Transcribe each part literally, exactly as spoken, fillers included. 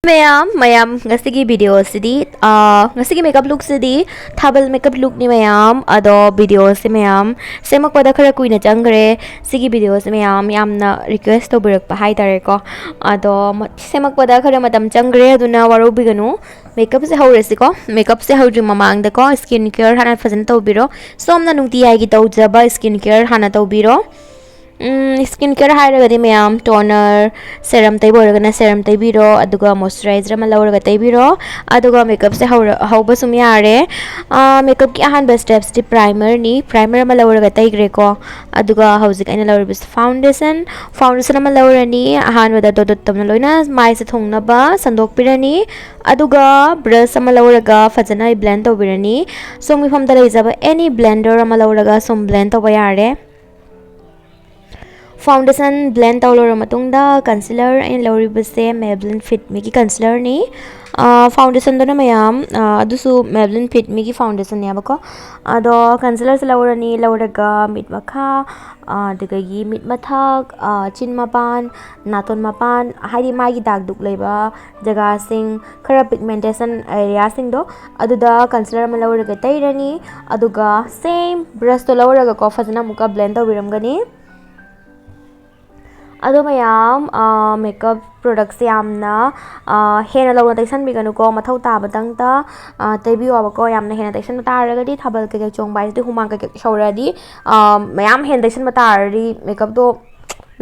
ꯃꯌꯥꯝ ꯃꯌꯥꯝ ꯉꯁꯤꯒꯤ ꯚꯤꯗꯤꯑꯣꯁꯤꯗꯤ, ꯉꯁꯤꯒꯤ ꯃꯦꯀꯞ ꯂꯨꯛꯁꯤꯗꯤ ꯊꯥꯕꯜ ꯃꯦꯀꯞ ꯂꯨꯛꯅꯤ ꯃꯌꯥꯝ꯫ ꯑꯗꯣ ꯚꯤꯗꯤꯑꯣꯁꯦ ꯃꯌꯥꯝ ꯁꯦꯝꯃꯛꯄꯗ ꯈꯔ ꯀꯨꯏꯅ ꯆꯪꯈ꯭ꯔꯦ꯫ ꯁꯤꯒꯤ ꯚꯤꯗꯤꯑꯣꯁꯦ ꯃꯌꯥꯝ ꯌꯥꯝꯅ ꯔꯤꯀ꯭ꯋꯦꯁ ꯇꯧꯕꯤꯔꯛꯄ ꯍꯥꯏꯇꯥꯔꯦꯀꯣ꯫ ꯑꯗꯣ ꯁꯦꯝꯃꯛꯄꯗ ꯈꯔ ꯃꯇꯝ ꯆꯪꯈ꯭ꯔꯦ, ꯑꯗꯨꯅ ꯋꯥꯔꯧꯕꯤꯒꯅꯨ꯫ ꯃꯦꯀꯞꯁꯦ ꯍꯧꯔꯁꯤꯀꯣ꯫ ꯃꯦꯀꯞꯁꯦ ꯍꯧꯗ꯭ꯔꯤ ꯃꯃꯥꯡꯗꯀꯣ ꯁ꯭ꯀꯤꯟ ꯀꯦꯌꯔ ꯍꯥꯟꯅ ꯐꯖꯅ ꯇꯧꯕꯤꯔꯣ꯫ ꯁꯣꯝꯅ ꯅꯨꯡꯇꯤꯖꯥꯏꯒꯤ ꯇꯧꯖꯕ ꯁ꯭ꯀꯤꯟ ꯀꯦꯌꯔ ꯍꯥꯟꯅ ꯇꯧꯕꯤꯔꯣ꯫ ꯁ꯭ꯀꯤꯟ ꯀꯦꯌꯔ ꯍꯥꯏꯔꯒꯗꯤ ꯃꯌꯥꯝ ꯇꯣꯅꯔ, ꯁꯦꯔꯝ ꯇꯩꯕ ꯑꯣꯏꯔꯒꯅ ꯁꯦꯔꯝ ꯇꯩꯕꯤꯔꯣ, ꯑꯗꯨꯒ ꯃꯣꯏꯆꯔꯥꯏꯖꯔ ꯑꯃ ꯂꯧꯔꯒ ꯇꯩꯕꯤꯔꯣ꯫ ꯑꯗꯨꯒ ꯃꯦꯀꯞꯁꯦ ꯍꯧꯔ ꯍꯧꯕ ꯁꯨꯝ ꯌꯥꯔꯦ꯫ ꯃꯦꯀꯞꯀꯤ ꯑꯍꯥꯟꯕ ꯁ꯭ꯇꯦꯞꯁꯇꯤ ꯄ꯭ꯔꯥꯏꯃꯔꯅꯤ꯫ ꯄ꯭ꯔꯥꯏꯃꯔ ꯑꯃ ꯂꯧꯔꯒ ꯇꯩꯈ꯭ꯔꯦꯀꯣ꯫ ꯑꯗꯨꯒ ꯍꯧꯖꯤꯛ ꯑꯩꯅ ꯂꯧꯔꯤꯕꯁꯤ ꯐꯥꯎꯟꯗꯦꯁꯟ꯫ ꯐꯥꯎꯟꯗꯦꯁꯟ ꯑꯃ ꯂꯧꯔꯅꯤ꯫ ꯑꯍꯥꯟꯕꯗ ꯗꯣꯠ ꯗꯣꯠ ꯇꯧꯅ ꯂꯣꯏꯅ ꯃꯥꯏꯁꯦ ꯊꯨꯡꯅꯕ ꯁꯟꯗꯣꯛꯄꯤꯔꯅꯤ꯫ ꯑꯗꯨꯒ ꯕ꯭ꯔꯁ ꯑꯃ ꯂꯧꯔꯒ ꯐꯖꯅ ꯕ꯭ꯂꯦꯟ ꯇꯧꯕꯤꯔꯅꯤ꯫ ꯁꯣꯝꯒꯤ ꯃꯐꯝꯗ ꯂꯩꯖꯕ ꯑꯦꯅꯤ ꯕ꯭ꯂꯦꯟꯗꯔ ꯑꯃ ꯂꯧꯔꯒ ꯁꯨꯝ ꯕ꯭ꯂꯦꯟ ꯇꯧꯕ ꯌꯥꯔꯦ꯫ ꯐꯥꯎꯟꯗꯦꯁꯟ ꯕ꯭ꯂꯦꯟ ꯇꯧ ꯂꯣꯏꯔꯕ ꯃꯇꯨꯡꯗ ꯀꯟꯁꯤꯂꯔ ꯑꯩꯅ ꯂꯧꯔꯤꯕꯁꯦ Maybelline Fit Meꯒꯤ ꯀꯟꯁꯤꯂꯔꯅꯤ꯫ ꯐꯥꯎꯟꯗꯦꯁꯟꯗꯨꯅ ꯃꯌꯥꯝ, ꯑꯗꯨꯁꯨ Maybelline Fit Meꯒꯤ ꯐꯥꯎꯟꯗꯦꯁꯟꯅꯦꯕꯀꯣ꯫ ꯑꯗꯣ ꯀꯟꯁꯤꯂꯔꯁꯦ ꯂꯧꯔꯅꯤ꯫ ꯂꯧꯔꯒ ꯃꯤꯠ ꯃꯈꯥ, ꯑꯗꯨꯗꯒꯤ ꯃꯤꯠ ꯃꯊꯛ, ꯆꯤꯟ ꯃꯄꯥꯟ, ꯅꯥꯇꯣꯟ ꯃꯄꯥꯟ, ꯍꯥꯏꯗꯤ ꯃꯥꯒꯤ ꯗꯥꯛ ꯗꯨꯛ ꯂꯩꯕ ꯖꯒꯥꯁꯤꯡ, ꯈꯔ ꯄꯤꯒꯃꯦꯟꯇꯦꯁꯟ ꯑꯦꯔꯤꯌꯥꯁꯤꯡꯗꯣ, ꯑꯗꯨꯗ ꯀꯟꯁꯤꯂꯔ ꯑꯃ ꯂꯧꯔꯒ ꯇꯩꯔꯅꯤ꯫ ꯑꯗꯨꯒ ꯁꯦꯝ ꯕ꯭ꯔꯁꯇꯣ ꯂꯧꯔꯒꯀꯣ ꯐꯖꯅ ꯑꯃꯨꯛꯀ ꯕ꯭ꯂꯦꯟ ꯇꯧꯕꯤꯔꯝꯒꯅꯤ꯫ ꯑꯗꯣ ꯃꯌꯥꯝ, ꯃꯦꯀꯞ ꯄ꯭ꯔꯣꯗꯛꯁꯦ ꯌꯥꯝꯅ ꯍꯦꯟꯅ ꯂꯧꯅ ꯇꯩꯁꯟꯕꯤꯒꯅꯨꯀꯣ, ꯃꯊꯧ ꯇꯥꯕꯗꯪꯇ ꯇꯩꯕꯤꯌꯣꯕꯀꯣ꯫ ꯌꯥꯝꯅ ꯍꯦꯟꯅ ꯇꯩꯁꯟꯕ ꯇꯥꯔꯒꯗꯤ ꯊꯥꯕꯜ ꯀꯩꯀꯩ ꯆꯣꯡꯕ ꯍꯥꯏꯁꯤꯗꯤ ꯍꯨꯃꯥꯡ ꯀꯩꯀꯩ ꯁꯧꯔꯗꯤ, ꯃꯌꯥꯝ ꯍꯦꯟꯅ ꯇꯩꯁꯟꯕ ꯇꯥꯔꯗꯤ ꯃꯦꯀꯞꯇꯣ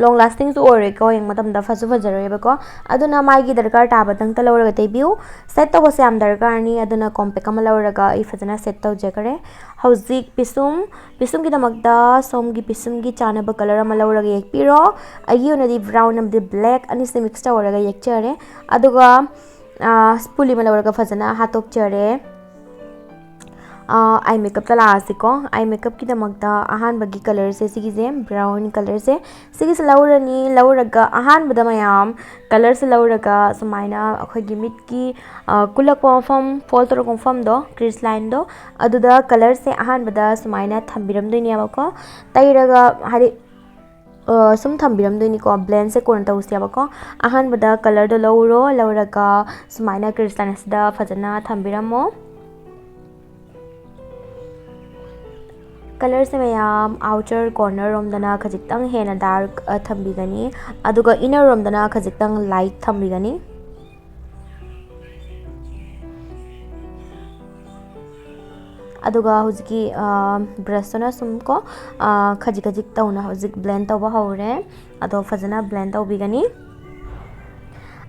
ꯂꯣꯡ ꯂꯥꯁꯇꯤꯡꯁꯨ ꯑꯣꯏꯔꯣꯏꯀꯣ, ꯌꯦꯡꯕ ꯃꯇꯝꯗ ꯐꯁꯨ ꯐꯖꯔꯣꯏꯕꯀꯣ꯫ ꯑꯗꯨꯅ ꯃꯥꯒꯤ ꯗꯔꯀꯥꯔ ꯇꯥꯕꯗꯪꯇ ꯂꯧꯔꯒ ꯇꯩꯕꯤꯌꯨ꯫ ꯁꯦꯠ ꯇꯧꯕꯁꯦ ꯌꯥꯝ ꯗꯔꯀꯥꯔꯅꯤ꯫ ꯑꯗꯨꯅ ꯀꯣꯝꯄꯦꯛ ꯑꯃ ꯂꯧꯔꯒ ꯑꯩ ꯐꯖꯅ ꯁꯦꯠ ꯇꯧꯖꯈ꯭ꯔꯦ꯫ ꯍꯧꯖꯤꯛ ꯄꯤꯁꯨꯝ, ꯄꯤꯁꯨꯝꯒꯤꯗꯃꯛꯇ ꯁꯣꯝꯒꯤ ꯄꯤꯁꯨꯝꯒꯤ ꯆꯥꯅꯕ ꯀꯂꯔ ꯑꯃ ꯂꯧꯔꯒ ꯌꯦꯛꯄꯤꯔꯣ꯫ ꯑꯩꯒꯤ ꯑꯣꯏꯅꯗꯤ ꯕ꯭ꯔꯥꯎꯟ ꯑꯃꯗꯤ ꯕ꯭ꯂꯦꯛ ꯑꯅꯤꯁꯦ ꯃꯤꯛꯁ ꯇꯧꯔꯒ ꯌꯦꯛꯆꯔꯦ꯫ ꯑꯗꯨꯒ ꯁ꯭ꯄꯨꯂꯤ ꯑꯃ ꯂꯧꯔꯒ ꯐꯖꯅ ꯍꯥꯠꯇꯣꯛꯆꯔꯦ꯫ ꯑꯥꯏ ꯃꯦꯀꯞꯇ ꯂꯥꯛꯑꯁꯤꯀꯣ꯫ ꯑꯥꯏ ꯃꯦꯀꯞꯀꯤꯗꯃꯛꯇ ꯑꯍꯥꯟꯕꯒꯤ ꯀꯂꯔꯁꯦ ꯁꯤꯒꯤꯁꯦ, ꯕ꯭ꯔꯥꯎꯟ ꯀꯂꯔꯁꯦ, ꯁꯤꯒꯤꯁꯦ ꯂꯧꯔꯅꯤ꯫ ꯂꯧꯔꯒ ꯑꯍꯥꯟꯕꯗ ꯃꯌꯥꯝ ꯀꯂꯔꯁꯦ ꯂꯧꯔꯒ ꯁꯨꯃꯥꯏꯅ ꯑꯩꯈꯣꯏꯒꯤ ꯃꯤꯠꯀꯤ ꯀꯨꯜꯂꯛꯄ ꯃꯐꯝ, ꯐꯣꯜ ꯇꯧꯔꯛꯄ ꯃꯐꯝꯗꯣ, ꯀ꯭ꯔꯤꯁ ꯂꯥꯏꯟꯗꯣ, ꯑꯗꯨꯗ ꯀꯂꯔꯁꯦ ꯑꯍꯥꯟꯕꯗ ꯁꯨꯃꯥꯏꯅ ꯊꯝꯕꯤꯔꯝꯗꯣꯏꯅꯦꯕꯀꯣ꯫ ꯇꯩꯔꯒ ꯍꯥꯏꯗꯤ ꯁꯨꯝ ꯊꯝꯕꯤꯔꯝꯗꯣꯏꯅꯤꯀꯣ꯫ ꯕ꯭ꯂꯦꯟꯁꯦ ꯀꯣꯟꯅ ꯇꯧꯁꯦꯕꯀꯣ꯫ ꯑꯍꯥꯟꯕꯗ ꯀꯂꯔꯗꯣ ꯂꯧꯔꯣ, ꯂꯧꯔꯒ ꯁꯨꯃꯥꯏꯅ ꯀ꯭ꯔꯤꯁꯇꯥꯏꯟ ꯑꯁꯤꯗ ꯐꯖꯅ ꯊꯝꯕꯤꯔꯝꯃꯣ꯫ ꯀꯂꯔꯁꯦ ꯃꯌꯥꯝ ꯑꯥꯎꯇꯔ ꯀꯣꯔꯅꯔ ꯔꯣꯝꯗꯅ ꯈꯖꯤꯛꯇꯪ ꯍꯦꯟꯅ ꯗꯥꯔꯛ ꯊꯝꯕꯤꯒꯅꯤ, ꯑꯗꯨꯒ ꯏꯅꯔ ꯔꯣꯝꯗꯅ ꯈꯖꯤꯛꯇꯪ ꯂꯥꯏꯠ ꯊꯝꯕꯤꯒꯅꯤ꯫ ꯑꯗꯨꯒ ꯍꯧꯖꯤꯛꯀꯤ ꯕ꯭ꯔꯁꯇꯨꯅ ꯁꯨꯝ ꯀꯣ ꯈꯖꯤꯛ ꯈꯖꯤꯛ ꯇꯧꯅ ꯍꯧꯖꯤꯛ ꯕ꯭ꯂꯦꯟ ꯇꯧꯕ ꯍꯧꯔꯦ꯫ ꯑꯗꯣ ꯐꯖꯅ ꯕ꯭ꯂꯦꯟ ꯇꯧꯕꯤꯒꯅꯤ꯫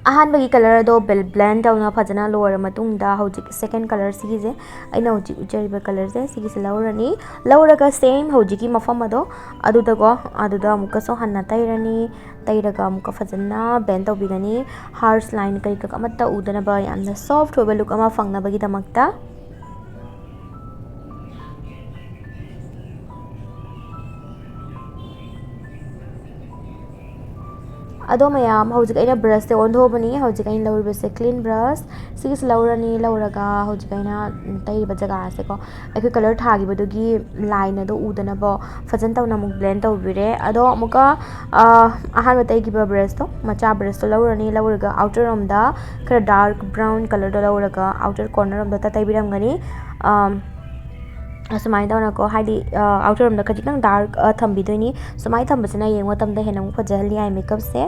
ꯑꯍꯥꯟꯕꯒꯤ ꯀꯂꯔ ꯑꯗꯣ ꯕ꯭ꯂꯦꯟ ꯇꯧꯅ ꯐꯖꯅ ꯂꯣꯏꯔ ꯃꯇꯨꯡꯗ ꯍꯧꯖꯤꯛ ꯁꯦꯀꯦꯟ ꯀꯂꯔ ꯁꯤꯒꯤꯁꯦ, ꯑꯩꯅ ꯍꯧꯖꯤꯛ ꯎꯠꯆꯔꯤꯕ ꯀꯂꯔꯁꯦ ꯁꯤꯒꯤꯁꯦ ꯂꯧꯔꯅꯤ꯫ ꯂꯧꯔꯒ ꯁꯦꯝ ꯍꯧꯖꯤꯛꯀꯤ ꯃꯐꯝ ꯑꯗꯣ ꯑꯗꯨꯗꯀꯣ ꯑꯗꯨꯗ ꯑꯃꯨꯛꯀꯁꯨ ꯍꯟꯅ ꯇꯩꯔꯅꯤ꯫ ꯇꯩꯔꯒ ꯑꯃꯨꯛꯀ ꯐꯖꯅ ꯕ꯭ꯂꯦꯟ ꯇꯧꯕꯤꯒꯅꯤ꯫ ꯍꯥꯔꯁ ꯂꯥꯏꯟ ꯀꯔꯤ ꯀꯔꯥ ꯑꯃꯠꯇ ꯎꯗꯅꯕ ꯌꯥꯝꯅ ꯁꯣꯐ꯭ꯠ ꯑꯣꯏꯕ ꯂꯨꯛ ꯑꯃ ꯐꯪꯅꯕꯒꯤꯗꯃꯛꯇ꯫ ꯑꯗꯣ ꯃꯌꯥꯝ, ꯍꯧꯖꯤꯛ ꯑꯩꯅ ꯕ꯭ꯔꯁꯁꯦ ꯑꯣꯟꯊꯣꯛꯑꯕꯅꯤ꯫ ꯍꯧꯖꯤꯛ ꯑꯩꯅ ꯂꯧꯔꯤꯕꯁꯦ ꯀ꯭ꯂꯤꯟ ꯕ꯭ꯔꯁ ꯁꯤꯒꯤꯁꯦ ꯂꯧꯔꯅꯤ꯫ ꯂꯧꯔꯒ ꯍꯧꯖꯤꯛ ꯑꯩꯅ ꯇꯩꯔꯤꯕ ꯖꯒꯥꯁꯦꯀꯣ ꯑꯩꯈꯣꯏ ꯀꯂꯔ ꯊꯥꯈꯤꯕꯗꯨꯒꯤ ꯂꯥꯏꯟ ꯑꯗꯣ ꯎꯗꯅꯕ ꯐꯖꯅ ꯇꯧꯅ ꯑꯃꯨꯛ ꯕ꯭ꯂꯦꯟ ꯇꯧꯕꯤꯔꯦ꯫ ꯑꯗꯣ ꯑꯃꯨꯛꯀ ꯑꯍꯥꯟꯕ ꯇꯩꯈꯤꯕ ꯕ꯭ꯔꯁꯇꯣ, ꯃꯆꯥ ꯕ꯭ꯔꯁꯇꯣ ꯂꯧꯔꯅꯤ꯫ ꯂꯧꯔꯒ ꯑꯥꯎꯇꯔ ꯔꯣꯝꯗ ꯈꯔ ꯗꯥꯔꯛ ꯕ꯭ꯔꯥꯎꯟ ꯀꯂꯔꯗꯣ ꯂꯧꯔꯒ ꯑꯥꯎꯇꯔ ꯀꯣꯔꯅꯔ ꯔꯣꯝꯗ ꯇꯩꯕꯤꯔꯝꯒꯅꯤ꯫ ꯑꯁꯨꯃꯥꯏꯅ ꯇꯧꯅꯀꯣ, ꯍꯥꯏꯗꯤ ꯑꯥꯎꯇꯔ ꯔꯣꯝꯗ ꯈꯖꯤꯛꯇꯪ ꯗꯥꯔꯛ ꯊꯝꯕꯤꯗꯣꯏꯅꯤ꯫ ꯁꯨꯃꯥꯏꯅ ꯊꯝꯕꯁꯤꯅ ꯌꯦꯡꯕ ꯃꯇꯝꯗ ꯍꯦꯟꯅ ꯑꯃꯨꯛ ꯐꯖꯍꯜꯂꯤ ꯍꯥꯏ ꯃꯦꯀꯞꯁꯦ꯫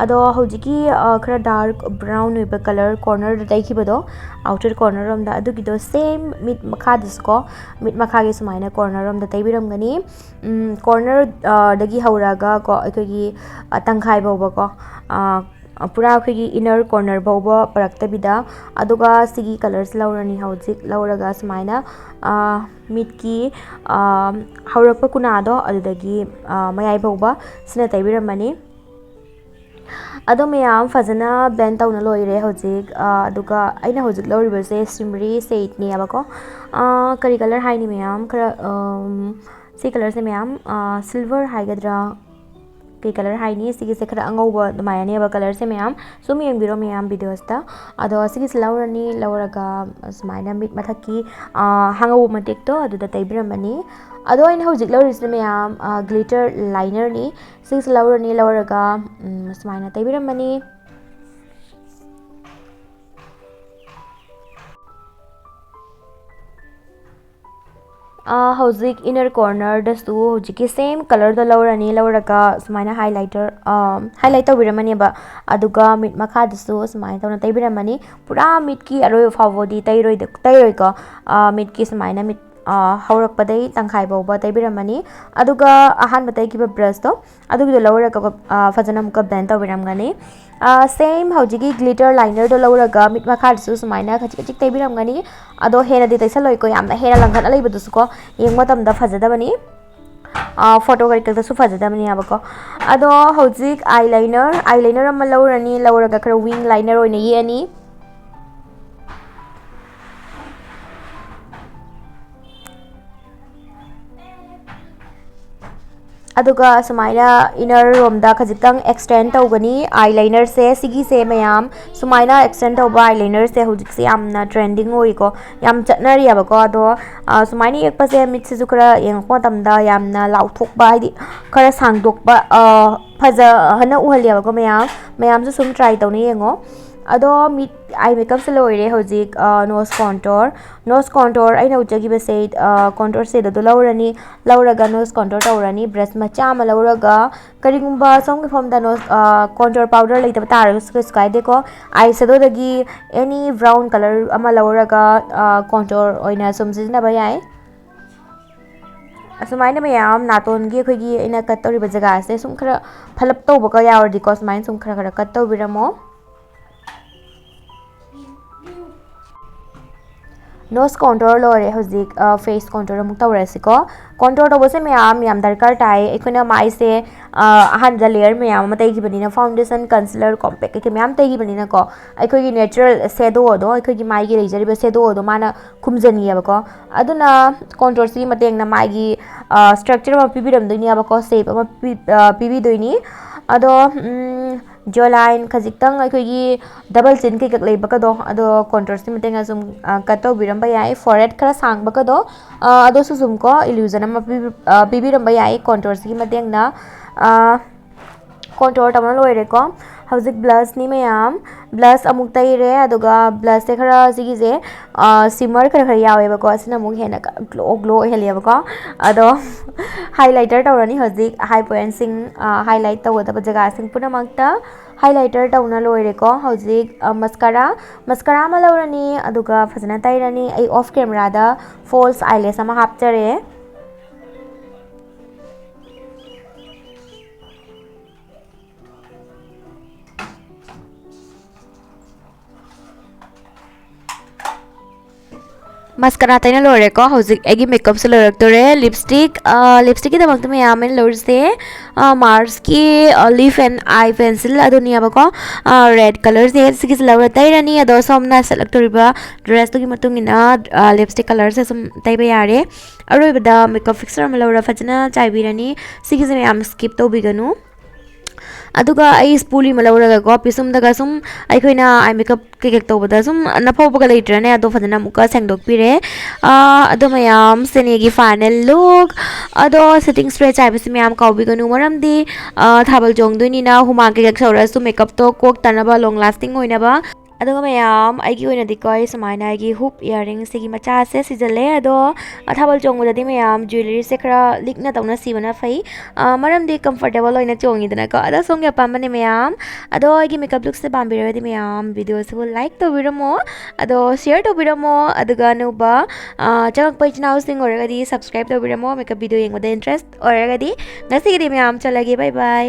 ꯑꯗꯣ ꯍꯧꯖꯤꯛꯀꯤ ꯈꯔ ꯗꯥꯔꯛ ꯕ꯭ꯔꯥꯎꯟ ꯑꯣꯏꯕ ꯀꯂꯔ ꯀꯣꯔꯅꯔꯗ ꯇꯩꯈꯤꯕꯗꯣ, ꯑꯥꯎꯇꯔ ꯀꯣꯔꯅꯔ ꯔꯣꯝꯗ, ꯑꯗꯨꯒꯤꯗꯣ ꯁꯦꯝ ꯃꯤꯠ ꯃꯈꯥꯗꯁꯨꯀꯣ, ꯃꯤꯠ ꯃꯈꯥꯒꯤ ꯁꯨꯃꯥꯏꯅ ꯀꯣꯔꯅꯔ ꯔꯣꯝꯗ ꯇꯩꯕꯤꯔꯝꯒꯅꯤ꯫ ꯀꯣꯔꯅꯔꯗꯒꯤ ꯍꯧꯔꯛꯑꯒ ꯀꯣ ꯑꯩꯈꯣꯏꯒꯤ ꯇꯪꯈꯥꯏ ꯐꯥꯎꯕꯀꯣ, ꯄꯨꯔꯥ ꯑꯩꯈꯣꯏꯒꯤ ꯏꯅꯔ ꯀꯣꯔꯅꯔ ꯐꯥꯎꯕ ꯄꯔꯛꯇꯕꯤꯗ꯫ ꯑꯗꯨꯒ ꯁꯤꯒꯤ ꯀꯂꯔꯁꯤ ꯂꯧꯔꯅꯤ ꯍꯧꯖꯤꯛ꯫ ꯂꯧꯔꯒ ꯁꯨꯃꯥꯏꯅ ꯃꯤꯠꯀꯤ ꯍꯧꯔꯛꯄ ꯀꯨꯅꯥꯗꯣ ꯑꯗꯨꯗꯒꯤ ꯃꯌꯥꯏ ꯐꯥꯎꯕ ꯁꯤꯅ ꯇꯩꯕꯤꯔꯝꯃꯅꯤ꯫ ꯑꯗꯣ ꯃꯌꯥꯝ ꯐꯖꯅ ꯕ꯭ꯂꯦꯟ ꯇꯧꯅ ꯂꯣꯏꯔꯦ ꯍꯧꯖꯤꯛ꯫ ꯑꯗꯨꯒ ꯑꯩꯅ ꯍꯧꯖꯤꯛ ꯂꯧꯔꯤꯕꯁꯦ ꯁꯤꯃꯔꯤ ꯁꯦꯠꯅꯦꯕꯀꯣ꯫ ꯀꯔꯤ ꯀꯂꯔ ꯍꯥꯏꯅꯤ ꯃꯌꯥꯝ? ꯈꯔ ꯁꯤ ꯀꯂꯔꯁꯦ ꯃꯌꯥꯝ ꯁꯤꯜꯚꯔ ꯍꯥꯏꯒꯗ꯭ꯔꯥ, ꯀꯩ ꯀꯂꯔ ꯍꯥꯏꯅꯤ, ꯁꯤꯒꯤꯁꯦ ꯈꯔ ꯑꯉꯧꯕ ꯑꯗꯨꯃꯥꯏꯅꯅꯦꯕ ꯀꯂꯔꯁꯦ ꯃꯌꯥꯝ꯫ ꯁꯨꯝ ꯌꯦꯡꯕꯤꯔꯣ ꯃꯌꯥꯝ ꯚꯤꯗꯤꯑꯣꯁꯤꯗ꯫ ꯑꯗꯣ ꯁꯤꯒꯤꯁꯦ ꯂꯧꯔꯅꯤ, ꯂꯧꯔꯒ ꯁꯨꯃꯥꯏꯅ ꯃꯤꯠ ꯃꯊꯛꯀꯤ, ꯑꯥ, ꯍꯥꯡꯍꯧꯕ ꯃꯇꯦꯛꯇꯣ ꯑꯗꯨꯗ ꯇꯩꯕꯤꯔꯝꯃꯅꯤ꯫ ꯑꯗꯣ ꯑꯩꯅ ꯍꯧꯖꯤꯛ ꯂꯧꯔꯤꯁꯤꯅ ꯃꯌꯥꯝ, ꯑꯥ, ꯒ꯭ꯂꯤꯇꯔ ꯂꯥꯏꯅꯔꯅꯤ꯫ ꯁꯤꯒꯤꯁꯦ ꯂꯧꯔꯅꯤ, ꯂꯧꯔꯒ, ꯎꯝ, ꯁꯨꯃꯥꯏꯅ ꯇꯩꯕꯤꯔꯝꯃꯅꯤ꯫ ꯑꯥ, ꯍꯧꯖꯤꯛ ꯏꯟꯅꯔ ꯀꯣꯔꯅꯔꯗꯁꯨ ꯍꯧꯖꯤꯛꯀꯤ ꯁꯦꯝ ꯀꯂꯔꯗꯣ ꯂꯧꯔꯅꯤ, ꯂꯧꯔꯒ ꯁꯨꯃꯥꯏꯅ ꯍꯥꯏꯂꯥꯏꯇꯔ, ꯑꯥ, ꯍꯥꯏꯂꯥꯏꯠ ꯇꯧꯕꯤꯔꯝꯃꯅꯦꯕ꯫ ꯑꯗꯨꯒ ꯃꯤꯠ ꯃꯈꯥꯗꯁꯨ ꯁꯨꯃꯥꯏꯅ ꯇꯧꯅ ꯇꯩꯕꯤꯔꯝꯃꯅꯤ꯫ ꯄꯨꯔꯥ ꯃꯤꯠꯀꯤ ꯑꯔꯣꯏꯕ ꯐꯥꯎꯕꯗꯤ ꯇꯩꯔꯣꯏꯗ-, ꯇꯩꯔꯣꯏꯀꯣ꯫ ꯑꯥ, ꯃꯤꯠꯀꯤ ꯁꯨꯃꯥꯏꯅ ꯃꯤꯠ, ꯑꯥ, ꯍꯧꯔꯛꯄꯗꯩ ꯇꯪꯈꯥꯏ ꯐꯥꯎꯕ ꯇꯩꯕꯤꯔꯝꯃꯅꯤ꯫ ꯑꯗꯨꯒ ꯑꯍꯥꯟꯕ ꯇꯩꯈꯤꯕ ꯕ꯭ꯔꯁꯇꯣ ꯑꯗꯨꯒꯤꯗꯣ ꯂꯧꯔꯒ, ꯑꯥ, ꯐꯖꯅ ꯑꯃꯨꯛꯀ ꯕ꯭ꯂꯦꯟ ꯇꯧꯕꯤꯔꯝꯒꯅꯤ꯫ ꯑꯥ, ꯁꯦꯝ ꯍꯧꯖꯤꯛꯀꯤ ꯒ꯭ꯂꯤꯇꯔ ꯂꯥꯏꯅꯔꯗꯣ ꯂꯧꯔꯒ ꯃꯤꯠ ꯃꯈꯥꯗꯁꯨ ꯁꯨꯃꯥꯏꯅ ꯈꯖꯤꯛ ꯈꯖꯤꯛ ꯇꯩꯕꯤꯔꯝꯒꯅꯤ꯫ ꯑꯗꯣ ꯍꯦꯟꯅꯗꯤ ꯇꯩꯁꯜꯂꯣꯏꯀꯣ, ꯌꯥꯝꯅ ꯍꯦꯟꯅ ꯂꯪꯈꯠꯅ ꯂꯩꯕꯗꯨꯁꯨꯀꯣ ꯌꯦꯡꯕ ꯃꯇꯝꯗ ꯐꯖꯗꯕꯅꯤ꯫ ꯑꯥ, ꯐꯣꯇꯣ ꯀꯔꯤ ꯀꯔꯤꯗꯁꯨ ꯐꯖꯗꯕꯅꯦꯕꯀꯣ꯫ ꯑꯗꯣ ꯍꯧꯖꯤꯛ ꯑꯥꯏ ꯂꯥꯏꯅꯔ, ꯑꯥꯏ ꯂꯥꯏꯅꯔ ꯑꯃ ꯂꯧꯔꯅꯤ, ꯂꯧꯔꯒ ꯈꯔ ꯋꯤꯡ ꯂꯥꯏꯅꯔ ꯑꯣꯏꯅ ꯌꯦꯛꯑꯅꯤ꯫ ꯑꯗꯨꯒ ꯁꯨꯃꯥꯏꯅ ꯏꯅꯔ ꯔꯣꯝꯗ ꯈꯖꯤꯛꯇꯪ ꯑꯦꯛꯁꯇꯦꯟ ꯇꯧꯒꯅꯤ ꯑꯥꯏ ꯂꯥꯏꯅꯔꯁꯦ꯫ ꯁꯤꯒꯤꯁꯦ ꯃꯌꯥꯝ ꯁꯨꯃꯥꯏꯅ ꯑꯦꯛꯁꯇꯦꯟ ꯇꯧꯕ ꯑꯥꯏ ꯂꯥꯏꯅꯔꯁꯦ ꯍꯧꯖꯤꯛꯁꯦ ꯌꯥꯝꯅ ꯇ꯭ꯔꯦꯟꯗꯤꯡ ꯑꯣꯏꯀꯣ, ꯌꯥꯝ ꯆꯠꯅꯔꯤꯑꯕꯀꯣ꯫ ꯑꯗꯣ, ꯑ, ꯁꯨꯃꯥꯏꯅ ꯌꯦꯛꯄꯁꯦ ꯃꯤꯠꯁꯤꯁꯨ ꯈꯔ ꯌꯦꯡꯉꯛꯄ ꯃꯇꯝꯗ ꯌꯥꯝꯅ ꯂꯥꯎꯊꯣꯛꯄ, ꯍꯥꯏꯗꯤ ꯈꯔ ꯁꯥꯡꯗꯣꯛꯄ, ꯑ, ꯐꯖꯍꯟꯅ ꯎꯍꯜꯂꯦꯕꯀꯣ ꯃꯌꯥꯝ꯫ ꯃꯌꯥꯝꯁꯨ ꯁꯨꯝ ꯇ꯭ꯔꯥꯏ ꯇꯧꯅ ꯌꯦꯡꯉꯣ꯫ ꯑꯗꯣ ꯃꯤꯠ ꯑꯥꯏ ꯃꯦꯀꯞꯁꯦ ꯂꯣꯏꯔꯦ꯫ ꯍꯧꯖꯤꯛ, ꯑ, ꯅꯣꯁ ꯀꯣꯟꯇꯣꯔ, ꯅꯣꯁ ꯀꯣꯟꯇꯣꯔ ꯑꯩꯅ ꯎꯠꯆꯈꯤꯕꯁꯦ, ꯑ, ꯀꯣꯟꯇꯣꯔ ꯁꯦꯠ ꯑꯗꯨ ꯂꯧꯔꯅꯤ꯫ ꯂꯧꯔꯒ ꯅꯣꯁ ꯀꯣꯟꯇꯣꯔ ꯇꯧꯔꯅꯤ꯫ ꯕ꯭ꯔꯁ ꯃꯆꯥ ꯑꯃ ꯂꯧꯔꯒ, ꯀꯔꯤꯒꯨꯝꯕ ꯁꯣꯝꯒꯤ ꯃꯐꯝꯗ ꯅꯣꯁ, ꯑ, ꯀꯣꯟꯇꯣꯔ ꯄꯥꯎꯗꯔ ꯂꯩꯇꯕ ꯇꯥꯔꯒꯁꯨ ꯀꯩꯁꯨ ꯀꯥꯏꯗꯦꯀꯣ꯫ ꯑꯥꯏ ꯁꯦꯗꯣꯗꯒꯤ ꯑꯦꯅꯤ ꯕ꯭ꯔꯥꯎꯟ ꯀꯂꯔ ꯑꯃ ꯂꯧꯔꯒ, ꯑ, ꯀꯣꯟꯇꯣꯔ ꯑꯣꯏꯅ ꯁꯨꯝ ꯁꯤꯖꯤꯟꯅꯕ ꯌꯥꯏ꯫ ꯑꯁꯨꯃꯥꯏꯅ ꯃꯌꯥꯝ ꯅꯥꯇꯣꯟꯒꯤ ꯑꯩꯈꯣꯏꯒꯤ ꯑꯩꯅ ꯀꯠ ꯇꯧꯔꯤꯕ ꯖꯒꯥꯁꯦ ꯁꯨꯝ ꯈꯔ ꯐꯂꯞ ꯇꯧꯕꯒ ꯌꯥꯎꯔꯗꯤꯀꯣ, ꯁꯨꯃꯥꯏꯅ ꯁꯨꯝ ꯈꯔ ꯈꯔ ꯀꯠ ꯇꯧꯕꯤꯔꯝꯃꯣ꯫ Nose contour ꯂꯣꯏꯔꯦ꯫ ꯍꯧꯖꯤꯛ ꯐꯦꯁ ꯀꯣꯟꯇꯣꯔ ꯑꯃꯨꯛ ꯇꯧꯔꯁꯤꯀꯣ꯫ ꯀꯣꯟꯇꯣꯔ ꯇꯧꯕꯁꯦ ꯃꯌꯥꯝ ꯌꯥꯝ ꯗꯔꯀꯥꯔ ꯇꯥꯏ꯫ ꯑꯩꯈꯣꯏꯅ ꯃꯥꯏꯁꯦ ꯑꯍꯥꯟꯕꯗ ꯂꯦꯌꯔ ꯃꯌꯥꯝ ꯑꯃ ꯇꯩꯈꯤꯕꯅꯤꯅ, ꯐꯥꯎꯟꯗꯦꯁꯟ, ꯀꯟꯁꯤꯂꯔ, ꯀꯣꯝꯄꯦꯛ ꯀꯩꯀꯩ ꯃꯌꯥꯝ ꯇꯩꯈꯤꯕꯅꯤꯅꯀꯣ, ꯑꯩꯈꯣꯏꯒꯤ ꯅꯦꯆꯔꯦꯜ ꯁꯦꯗꯣ ꯑꯗꯣ, ꯑꯩꯈꯣꯏꯒꯤ ꯃꯥꯏꯒꯤ ꯂꯩꯖꯔꯤꯕ ꯁꯦꯗꯣ ꯑꯗꯣ ꯃꯥꯅ ꯈꯨꯝꯖꯟꯅꯤꯌꯦꯕꯀꯣ꯫ ꯑꯗꯨꯅ ꯀꯣꯟꯇꯣꯔꯁꯤꯒꯤ ꯃꯇꯦꯡꯅ ꯃꯥꯒꯤ ꯁ꯭ꯇ꯭ꯔꯛꯆꯔ ꯑꯃ ꯄꯤꯕꯤꯔꯝꯗꯣꯏꯅꯦꯕꯀꯣ, ꯁꯦꯞ ꯑꯃ ꯄꯤꯕꯤꯗꯣꯏꯅꯤ꯫ ꯑꯗꯣ ꯖꯣ ꯂꯥꯏꯟ ꯈꯖꯤꯛꯇꯪ, ꯑꯩꯈꯣꯏꯒꯤ ꯗꯕꯜ ꯆꯤꯟ ꯀꯩꯀꯛ ꯂꯩꯕꯒꯗꯣ, ꯑꯗꯣ ꯀꯣꯟꯇꯣꯔꯁꯀꯤ ꯃꯇꯦꯡꯅ ꯁꯨꯝ ꯀꯠ ꯇꯧꯕꯤꯔꯝꯕ ꯌꯥꯏ꯫ ꯐꯣꯔꯍꯦꯗ ꯈꯔ ꯁꯥꯡꯕꯒꯗꯣ, ꯑꯗꯨꯁꯨ ꯁꯨꯝ ꯀꯣ, ꯏꯂ꯭ꯌꯨꯖꯟ ꯑꯃ ꯄꯤꯕꯤꯔꯝꯕ ꯌꯥꯏ ꯀꯣꯟꯇꯣꯔꯁꯤꯒꯤ ꯃꯇꯦꯡꯅ꯫ ꯀꯣꯟꯇꯣꯔ ꯇꯧꯅ ꯂꯣꯏꯔꯦꯀꯣ꯫ ꯍꯧꯖꯤꯛ ꯕ꯭ꯂꯁꯅꯤ ꯃꯌꯥꯝ꯫ ꯕ꯭ꯂꯁ ꯑꯃꯨꯛ ꯇꯩꯔꯦ, ꯑꯗꯨꯒ ꯕ꯭ꯂꯁꯁꯦ ꯈꯔ ꯁꯤꯒꯤꯁꯦ ꯁꯤꯃꯔ ꯈꯔ ꯈꯔ ꯌꯥꯎꯋꯦꯕꯀꯣ, ꯑꯁꯤꯅ ꯑꯃꯨꯛ ꯍꯦꯟꯅ ꯒ꯭ꯂꯣ ꯒ꯭ꯂꯣ ꯑꯣꯏꯍꯜꯂꯦꯕꯀꯣ꯫ ꯑꯗꯣ ꯍꯥꯏꯂꯥꯏꯇꯔ ꯇꯧꯔꯅꯤ ꯍꯧꯖꯤꯛ꯫ ꯍꯥꯏ ꯄꯣꯏꯟꯁꯤꯡ, ꯍꯥꯏꯂꯥꯏꯠ ꯇꯧꯒꯗꯕ ꯖꯒꯥꯁꯤꯡ ꯄꯨꯝꯅꯃꯛꯇ ꯍꯥꯏꯂꯥꯏꯇꯔ ꯇꯧꯅ ꯂꯣꯏꯔꯦꯀꯣ꯫ ꯍꯧꯖꯤꯛ ꯃꯁꯀꯥꯔꯥ, ꯃꯁꯀꯥꯔꯥ ꯑꯃ ꯂꯧꯔꯅꯤ, ꯑꯗꯨꯒ ꯐꯖꯅ ꯇꯩꯔꯅꯤ꯫ ꯑꯩ ꯑꯣꯐ ꯀꯦꯃꯦꯔꯥꯗ ꯐꯣꯜꯁ ꯑꯥꯏꯂꯦꯁ ꯑꯃ ꯍꯥꯞꯆꯔꯦ꯫ ꯃꯁꯀꯥꯔꯥ ꯇꯩꯅ ꯂꯣꯏꯔꯦꯀꯣ꯫ ꯍꯧꯖꯤꯛ ꯑꯩꯒꯤ ꯃꯦꯀꯞꯁꯦ ꯂꯣꯏꯔꯛꯇꯣꯔꯦ꯫ ꯂꯤꯞꯁꯇꯤꯛ, ꯂꯤꯞꯁꯇꯤꯛꯀꯤꯗꯃꯛꯇ ꯃꯌꯥꯝ ꯑꯩꯅ ꯂꯧꯔꯤꯁꯦ ꯃꯥꯔꯁꯀꯤ ꯂꯤꯞ ꯑꯦꯟ ꯑꯥꯏ ꯄꯦꯟꯁꯤꯜ ꯑꯗꯨꯅꯦꯕꯀꯣ꯫ ꯔꯦꯗ ꯀꯂꯔꯁꯦ ꯁꯤꯒꯤꯁꯦ ꯂꯧꯔ ꯇꯩꯔꯅꯤ꯫ ꯑꯗꯣ ꯁꯣꯝꯅ ꯁꯦꯠꯂꯛꯇꯣꯔꯤꯕ ꯗ꯭ꯔꯦꯁꯇꯨꯒꯤ ꯃꯇꯨꯡ ꯏꯟꯅ ꯂꯤꯞꯁꯇꯤꯛ ꯀꯂꯔꯁꯦ ꯁꯨꯝ ꯇꯩꯕ ꯌꯥꯔꯦ꯫ ꯑꯔꯣꯏꯕꯗ ꯃꯦꯀꯞ ꯐꯤꯛꯁꯔ ꯑꯃ ꯂꯧꯔ ꯐꯖꯅ ꯆꯥꯏꯕꯤꯔꯅꯤ꯫ ꯁꯤꯒꯤꯁꯦ ꯃꯌꯥꯝ ꯁ꯭ꯀꯤꯞ ꯇꯧꯕꯤꯒꯅꯨ꯫ ꯑꯗꯨꯒ ꯑꯩ ꯁ꯭ꯄꯨꯂꯤ ꯑꯃ ꯂꯧꯔꯒꯀꯣ, ꯄꯤꯁꯨꯝꯗꯒ ꯁꯨꯝ ꯑꯩꯈꯣꯏꯅ ꯑꯥꯏ ꯃꯦꯀꯞ ꯀꯩꯀꯩ ꯇꯧꯕꯗ ꯁꯨꯝ ꯅꯐꯧꯕꯒ ꯂꯩꯇ꯭ꯔꯅꯦ, ꯑꯗꯣ ꯐꯖꯅ ꯑꯃꯨꯛꯀ ꯁꯦꯡꯗꯣꯛꯄꯤꯔꯦ꯫ ꯑꯗꯣ ꯃꯌꯥꯝ, ꯁꯤꯅꯦꯒꯤ ꯐꯥꯏꯅꯦꯜ ꯂꯨꯛ꯫ ꯑꯗꯣ ꯁꯤꯇꯤꯡ ꯁ꯭ꯄ꯭ꯔꯦ ꯆꯥꯏꯕꯁꯤ ꯃꯌꯥꯝ ꯀꯥꯎꯕꯤꯒꯅꯨ, ꯃꯔꯝꯗꯤ ꯊꯥꯕꯜ ꯆꯣꯡꯗꯣꯏꯅꯤꯅ ꯍꯨꯃꯥꯡ ꯀꯩꯀꯩ ꯁꯧꯔꯁꯨ ꯃꯦꯀꯞꯇꯣ ꯀꯣꯛꯇꯅꯕ, ꯂꯣꯡ ꯂꯥꯁꯇꯤꯡ ꯑꯣꯏꯅꯕ꯫ ꯑꯗꯨꯒ ꯃꯌꯥꯝ, ꯑꯩꯒꯤ ꯑꯣꯏꯅꯗꯤꯀꯣ, ꯑꯩ ꯁꯨꯃꯥꯏꯅ ꯑꯩꯒꯤ ꯍꯨꯞ ꯏꯌꯥꯔꯤꯡꯁꯤꯒꯤ ꯃꯆꯥꯁꯦ ꯁꯤꯖꯜꯂꯦ꯫ ꯑꯗꯣ ꯊꯥꯕꯜ ꯆꯣꯡꯕꯗꯗꯤ ꯃꯌꯥꯝ ꯖ꯭ꯋꯦꯂꯔꯤꯁꯦ ꯈꯔ ꯂꯤꯛꯅ ꯇꯧꯅ ꯁꯤꯕꯅ ꯐꯩ, ꯃꯔꯝꯗꯤ ꯀꯝꯐꯔꯇꯦꯕꯜ ꯑꯣꯏꯅ ꯆꯣꯡꯉꯤꯗꯅꯀꯣ꯫ ꯑꯗꯣ ꯁꯣꯝꯒꯤ ꯑꯄꯥꯝꯕꯅꯦ ꯃꯌꯥꯝ꯫ ꯑꯗꯣ ꯑꯩꯒꯤ ꯃꯦꯀꯞ ꯂꯨꯛꯁꯦ ꯄꯥꯝꯕꯤꯔꯒꯗꯤ ꯃꯌꯥꯝ ꯚꯤꯗꯤꯑꯣꯁꯤꯕꯨ ꯂꯥꯏꯛ ꯇꯧꯕꯤꯔꯝꯃꯣ, ꯑꯗꯣ ꯁꯤꯌꯔ ꯇꯧꯕꯤꯔꯝꯃꯣ꯫ ꯑꯗꯨꯒ ꯑꯅꯧꯕ ꯆꯪꯉꯛꯄ ꯏꯆꯤꯟ ꯏꯅꯥꯎꯁꯤꯡ ꯑꯣꯏꯔꯒꯗꯤ ꯁꯕꯁꯀ꯭ꯔꯥꯏꯕ ꯇꯧꯕꯤꯔꯝꯃꯣ, ꯃꯦꯀꯞ ꯚꯤꯗꯤꯑꯣ ꯌꯦꯡꯕꯗ ꯏꯟꯇꯔꯦꯁ ꯑꯣꯏꯔꯒꯗꯤ꯫ ꯉꯁꯤꯒꯤꯗꯤ ꯃꯌꯥꯝ ꯆꯠꯂꯒꯦ, ꯕꯥꯏ ꯕꯥꯏ꯫